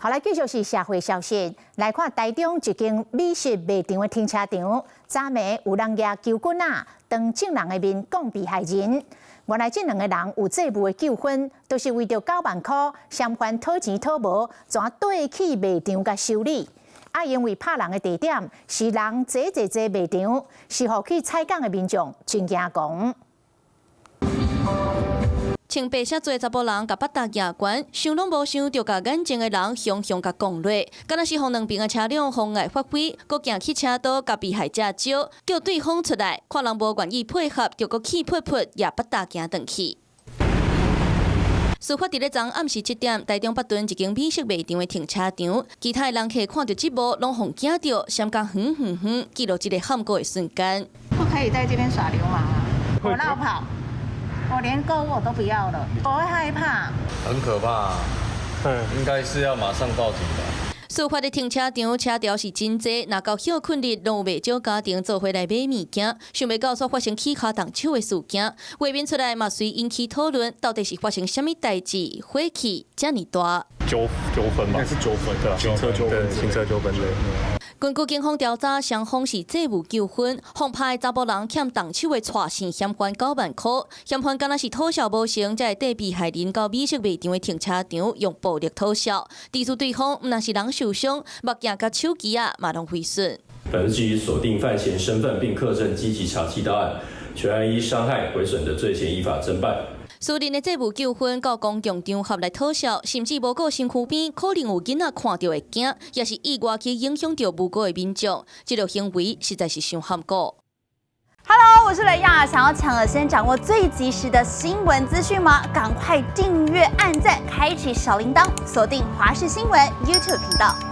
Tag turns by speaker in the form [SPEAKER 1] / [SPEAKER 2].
[SPEAKER 1] 好，來繼續是社會消息，來看台中一間美食賣場的停車場，昨暝有人舉球棍仔，當眾人的面摃被害人。原來這兩个人有債務的糾紛，都是為著9萬箍，嫌犯討錢討無，怎綴去賣場共修理。啊，因為拍人的地點是人濟濟濟賣場，是予去採訪的民眾真驚狂。
[SPEAKER 2] 穿白色做的查埔人共腹膥舉懸，想攏無想就共眼前的人雄雄共摃落，敢若是予兩邊的車輛妨礙發揮，閣行去車道共被害者招，叫對方出來，看人無願意配合，就閣氣噗噗也腹膥行轉去。事發佇咧昨暗時7點，台中北屯一間美食賣場的停車場，其他的人客看著這幕，攏予驚著，閃甲遠遠遠，記錄這个譀古的瞬間。
[SPEAKER 3] 不可以在這邊耍流氓啊！我落跑。我連購物我都不要了，我會害怕。
[SPEAKER 4] 很可怕，應該是要馬上報警吧。
[SPEAKER 2] 事發的停車場車潮是真濟，若到歇睏日，攏有袂少家庭做伙來買物件。想袂到煞發生起跤動手的事件，畫面出來嘛，隨引起討論，到底是發生啥物代誌，火氣遮爾大？
[SPEAKER 5] 糾紛吧，應該是糾紛，對，行車糾紛，行車糾紛對。
[SPEAKER 2] 根據警方調查，雙方是債務糾紛，予拍的查埔人欠動手的蔡姓嫌犯9萬箍，嫌犯敢若是討數無成，才會綴被害人到美食賣場的停車場用暴力討數，致使對方毋但是人受傷，目鏡佮手機仔嘛攏毀損。
[SPEAKER 6] 本日基於鎖定犯嫌身份並課證積極查緝到案，全案依傷害毀損的罪嫌依法偵辦。
[SPEAKER 2] 私人的債務糾紛到公共場合來討數，甚至無顧身軀邊可能有囡仔看著會驚，也是意外去影響著無辜的民眾，這個行為實在是傷譀古。
[SPEAKER 7] Hello，我是雷亞，想要搶先掌握最及時的新聞資訊嗎？趕快訂閱、按讚、開啟小鈴鐺，鎖定華視新聞 YouTube 頻道。